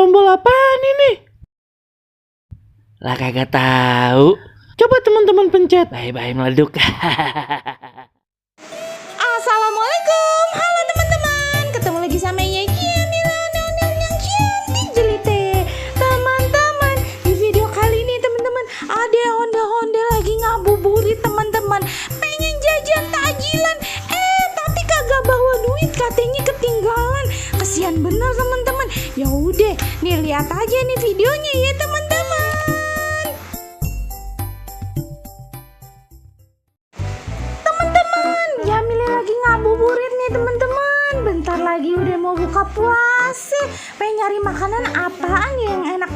Tombol apaan ini? Lah kagak tahu. Coba teman-teman pencet. Bye-bye meleduk. Assalamualaikum, halo teman-teman. Ketemu lagi sama Yeki yang cantik jelite. Teman-teman, di video kali ini teman-teman ada honda lagi ngabuburit teman-teman. Pengen jajan takjilan, tapi kagak bawa duit, katanya ketinggalan. Kasihan bener teman-teman. Ya udah, nih lihat aja nih videonya ya teman-teman. Jamile lagi ngabuburit nih teman-teman. Bentar lagi udah mau buka puasa. Pengen nyari makanan apaan ya yang enak?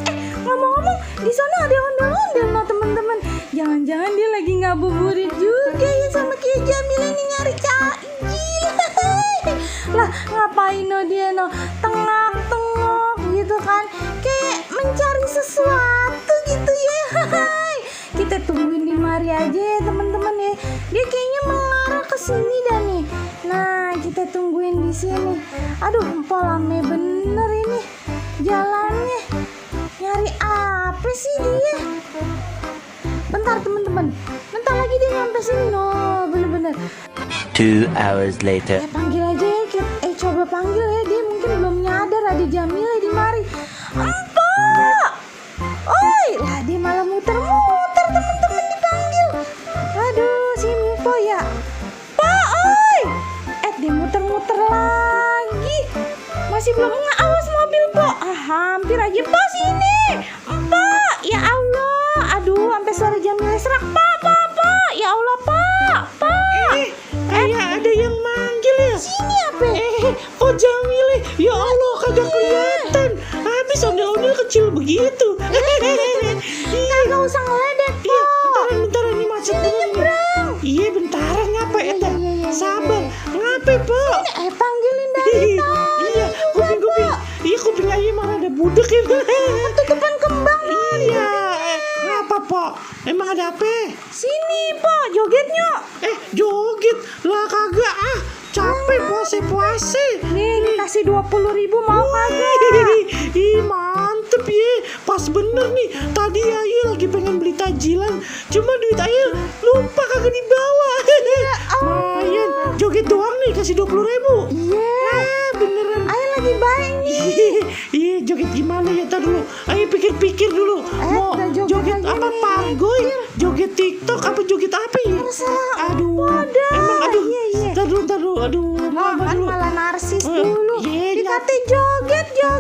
Ngomong-ngomong, di sana ada ondel-ondel no teman-teman. Jangan-jangan dia lagi ngabuburit juga ya sama kayak Jamile nih nyari takjil. Lah ngapain no dia no tengok-tengok gitu kan? Kayak mencari sesuatu gitu ya. Kita tungguin di mari aja ya teman-teman ya. Dia kayaknya mengarah ke sini dah nih. Nah, kita tungguin di sini. Aduh, empok lame bener ini jalannya. Nyari apa sih dia? Bentar teman-teman. Bentar lagi dia nyampe sini. No, bener-bener. 2 hours later. Panggil aja ya. Coba panggil ya. Dia mungkin belum nyadar ada Jamile di mari. Empok! Oi, lah dia malah muter-muter teman-teman dipanggil. Aduh, si Mpo ya. Pak, oi. Dia muter-muter lagi. Masih belum awas mobil, Po. Hampir aja pas ini. Pak, ya Allah. Aduh, sampai suara Jamile serak. Pak. Ya Allah, Pak. Kayak ada yang manggil ya. Sini apa? Kok Jamile? Ya Allah, kagak kelihatan. Habis ondel-ondel kecil begitu. Kagak usah ngeledek, Po. Iya, bentaran ini macet Sini nyebrang. Iya, bentaran ngapa eta? Sabar. Ngapa, Po? Panggilin dari tadi. Iya, kuping. Iya, kuping aja malah ada budek itu. Tutupan kembang. Iya, ngapa, Po? Emang ada apa? Sini, Po, jogetnya. Joget lah kagak ah. Capek puase. Nih, dikasih 20.000 mau kagak? Ih, mantep ya. Pas bener nih. Tadi Ayu lagi pengen beli takjilan. Cuma duit Ayu lupa kagak dibawa. Lumayan. Joget doang nih kasih 20.000. Iya. Beneran. Ayo lagi baik nih. Iya, joget gimana ya? Tar dulu. Ayo pikir-pikir dulu. Mau joget apa nih. panggoy? Joget TikTok apa joget apa ya? Aduh. Emang aduh. Iya. Tar dulu. Aduh, Kan dulu. malah narsis dulu. Iya, Dikata joget, Po.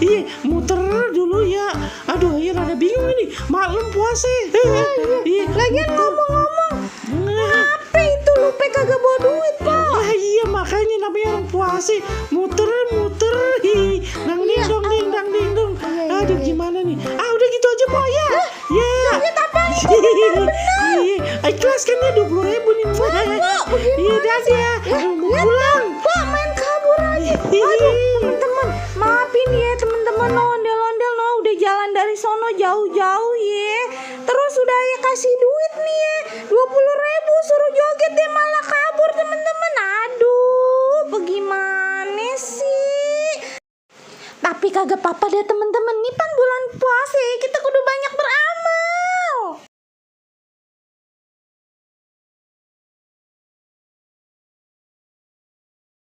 Iya, muter dulu ya. Aduh, iya rada bingung ini. Maklum puasa. Iya. Lagian ngomong-ngomong, apa itu lupa kagak bawa duit, Po? Iya, makanya namanya orang puasa. Muter. Dang ding dong. Aduh, gimana nih? Udah gitu aja, Po ya. Ya. Joget apa nih? Iya, ikhlas kan ya 20.000 nih. Iya, dah ya. Mau pulang. Po, main kabur aja. Aduh, teman-teman, maafin ya teman-teman, ondel-ondel udah jalan dari sono jauh-jauh ya. Terus udah ya kasih duit nih ya, 20.000 suruh joget dia malah kabur teman-teman. Aduh, bagaimana sih? Tapi kagak apa-apa deh teman-teman, nih kan bulan puasa kita kudu banyak beramal.